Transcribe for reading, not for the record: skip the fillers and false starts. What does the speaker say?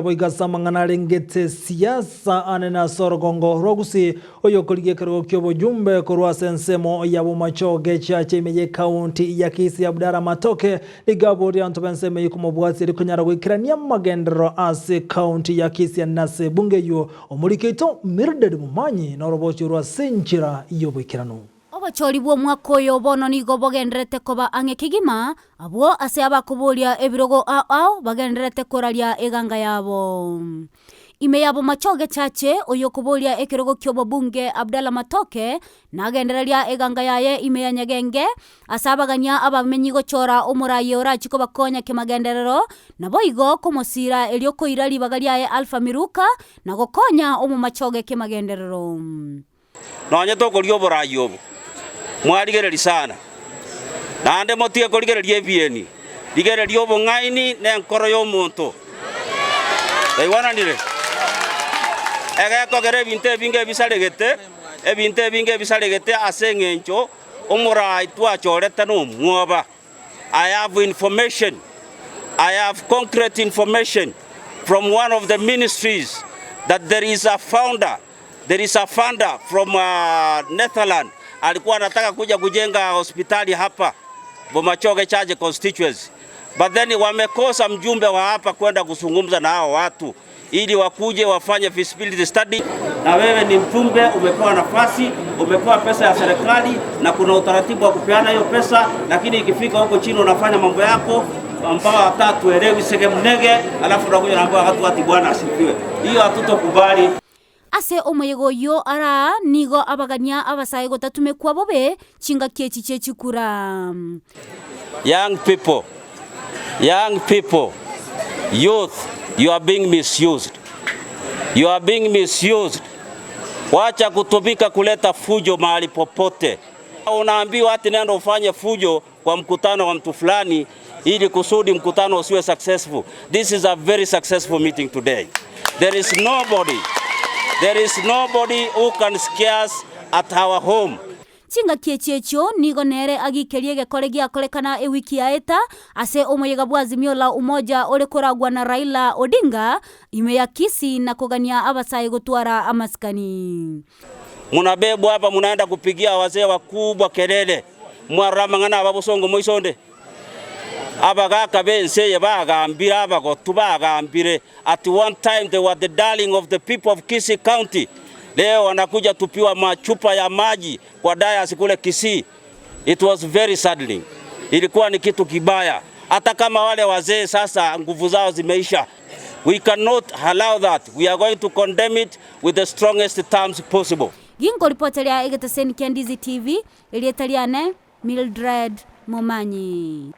Boigo ase amang'ana arengete siasa anene ase orogongo rwa Gusii, oyokorigia ekerogo ki'obojumbe korwa ase ensemo ya Bomachoge chiacha ime y'ekaunti ya Kisii Abdalla Matoke nigo aboria abanto b'ensemo eyio komobwatia erio konyara goikerania amagenderero ase ekaunti ya Kisii na ase ebunge eyio. Omoriki oito Mildred Momanyi norobochio orwo ase enchera y'oboikeranu. Obochori bw'omwaka oyo bono nigo bogendererete koba ang'e kegima, abwo ase abakoboria ebirogo ao ao bagendererete koraria eganga yabo. Ime ya Bomachoge Chache, oyokoboria ekerogo ki'obobunge Abdallah Matoke, nagendereria eganga yaye ime ya Nyagenge, ase abagania abamenyi gochora omoraia orachie kobakonya kemagenderero, naboigo komosiira erio koira ribaga riaye Alpha Miruka, na gokonya omomachoge kemagenderero. Nonye tokoria oboraai obo, mwarigereria sana, naende motige korigereria ebieni, rigereria obong'aini na enkoro y'omonto. Yaigwananire? Egekogera ebinto ebinge ebisaregete, ebinto ebinge ebisaregete ase eng'encho omoraai twachorete nomwoba. I have information, I have concrete information from one of the ministries that there is a founder There is a funder from Netherland alikuwa anataka kuja kujenga hospitali hapa Bomachoge Church constituency but then wamekosa mjumbe wa hapa kwenda kuzungumza na hao watu ili wakuje wafanye feasibility study. Na wewe ni mjumbe, umepewa nafasi, umepewa pesa ya serikali na kuna utaratibu wa kupeana hiyo pesa, lakini ikifika huko chini unafanya mambo yako ambao hata tuelewi segemnege, alafu unakuja unaambiwa watu ati Bwana asifiwe. Hiyo hatutokubali. Ase omoyega oyio ara nigo abagania abasae gotatumekwa bobe chingaki echi chie chikura. Young people, young people, youth, you are being misused. You are being misused. Wacha kutumika kuleta fujo mahali popote. Unaambiwa ati nenda ufanye fujo kwa mkutano wa mtu fulani ili kusudi mkutano usiwe successful. This is a very successful meeting today. There is nobody, there is nobody who can scare us at our home. Chingaki echi echio nigo nere agikerie egekore giakorekana ewiki yaeta ase omoyega bw'Azimio la Umoja ore koragwa na Raila Odinga ime ya Kisii na kogania abasae gotwara amasikani. Munabebwa aba munaenda kupigia wazee wakubwa kelele, mwarora amang'ana aba bosongo moiso onde? Abagaaka b'ense eye bagambire, abagotu bagambire, at one time they were the darling of the people of Kisii County. Leo wanakuja tupiwa machupa ya maji kwa dais kule Kisii. It was very saddening. Ilikuwa ni kitu kibaya. Hata kama wale wazee sasa nguvu zao zimeisha. We cannot allow that. We are going to condemn it with the strongest terms possible. Ginkoripoteria egeteseni kia Ndizi TV, erieta riane Mildred Momanyi.